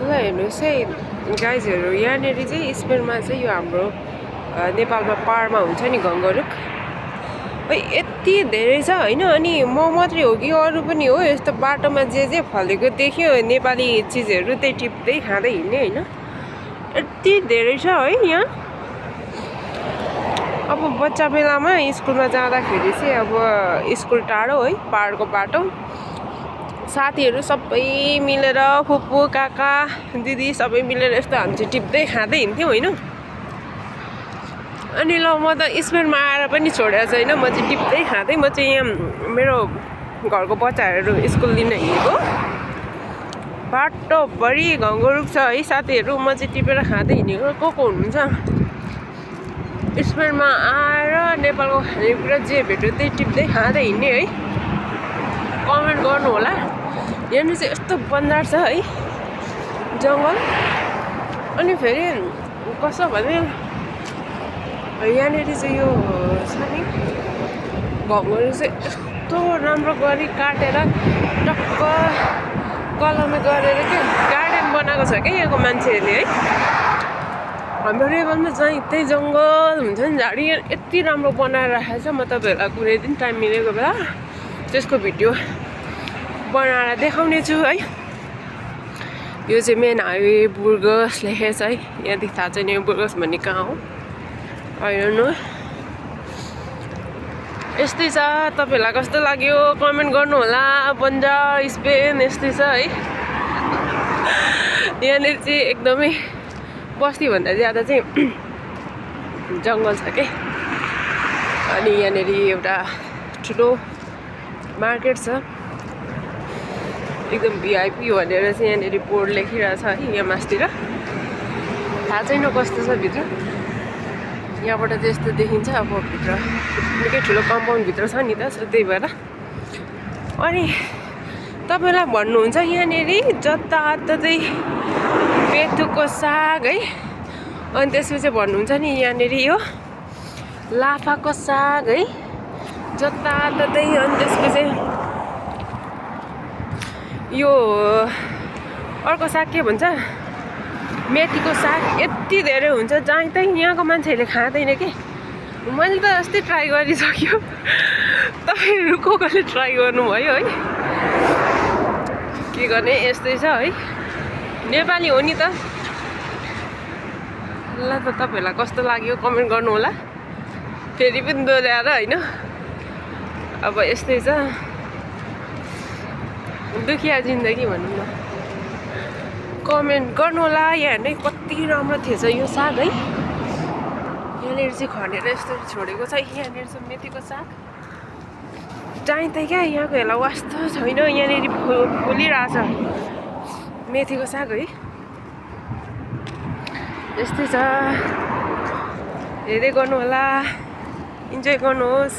ल हेर्नुहोस् है गाइजहरू, यहाँनिर चाहिँ स्पेनमा चाहिँ यो हाम्रो नेपालमा पाहाडमा हुन्छ नि गङ्गरुक, यति धेरै छ होइन। अनि म मात्रै हो कि अरू पनि हो यस्तो बाटोमा जे फलेको देख्यो नेपाली चिजहरू त्यही टिप्दै खाँदै हिँड्ने होइन। यति धेरै छ है यहाँ। अब बच्चा बेलामा स्कुलमा जाँदाखेरि चाहिँ अब स्कुल टाढो है, पाहाडको बाटो, साथीहरू सबै मिलेर फुपू काका दिदी सबै मिलेर यस्तो हामी चाहिँ टिप्दै खाँदै हिँड्थ्यौँ होइन। अनि ल म त स्पेनमा आएर पनि छोडेको छैन, म चाहिँ टिप्दै खाँदै, म चाहिँ यहाँ मेरो घरको बच्चाहरू स्कुल लिन हिँडेको बाटोभरि घङ्गरुक छ है साथीहरू, म चाहिँ टिपेर खाँदै हिँडेको। को हुनुहुन्छ स्पेनमा आएर नेपालको खानेकुरा जे भेट्यो त्यही टिप्दै खाँदै हिँड्ने है, कमेन्ट गर्नु होला। यहाँनिर चाहिँ यस्तो बन्जार छ है, जङ्गल। अनि फेरि कसो भने यहाँनिर चाहिँ यो छ नि घङ्गहरू चाहिँ यस्तो राम्रो गरी काटेर टक्क कलमै गरेर के गार्डन बनाएको छ क्या यहाँको मान्छेहरूले है। हाम्रो रेगनमा चाहिँ त्यही जङ्गल हुन्छ नि, झाडी यति राम्रो बनाएर राखेको छ। म तपाईँहरूलाई कुनै दिन टाइम मिलेको बेला त्यसको भिडियो बनाएर देखाउने छु है। यो चाहिँ मेन हाइवे बुर्गस लेखेको छ है, यहाँदेखि थाहा छैन यो बुर्गस भन्ने कहाँ हो, होइन। यस्तै छ, तपाईँहरूलाई कस्तो लाग्यो कमेन्ट गर्नु होला। बन्जार स्पेन यस्तै छ है। यहाँनिर चाहिँ एकदमै बस्तीभन्दा ज्यादा चाहिँ जङ्गल छ के। अनि यहाँनिर एउटा ठुलो मार्केट छ, एकदम भिआइपी भनेर चाहिँ यहाँनिर बोर्ड लेखिरहेको छ है यहाँ मासतिर। थाहा छैन कस्तो छ भित्र, यहाँबाट चाहिँ यस्तो देखिन्छ। अब भित्र निकै ठुलो कम्पाउन्डभित्र छ नि त, त्यही भएर। अनि तपाईँलाई भन्नुहुन्छ यहाँनिर जताततै बेथुको साग है, अनि त्यसपछि भन्नुहुन्छ नि यहाँनिर यो लाफाको साग है जताततै। अनि त्यसपछि यो अर्को साग के भन्छ, मेथीको साग यति धेरै हुन्छ जहीँ तहीँ। यहाँको मान्छेहरूले खाँदैन कि। मैले त अस्ति ट्राई गरिसक्यो, तपाईँहरू कसले ट्राई गर्नुभयो है। के गर्ने, यस्तै छ है, नेपाली हो नि त। ल त तपाईँहरूलाई कस्तो लाग्यो कमेन्ट गर्नु होला, फेरि पनि दोहोऱ्याएर होइन। अब यस्तै छ, दुखिया जिन्दगी भनौँ न। कमेन्ट गर्नु होला। यहाँ नै कति राम्रो थिएछ यो साग है। यहाँनिर चाहिँ खनेर यस्तो छोडेको छ। यहाँनिर चाहिँ मेथीको साग जहीँ तहीँ क्या, यहाँको हेला वास्तो छैन। यहाँनिर फुलिरहेछ मेथीको साग है। यस्तै छ, हेर्दै गर्नु होला, इन्जोय गर्नुहोस्।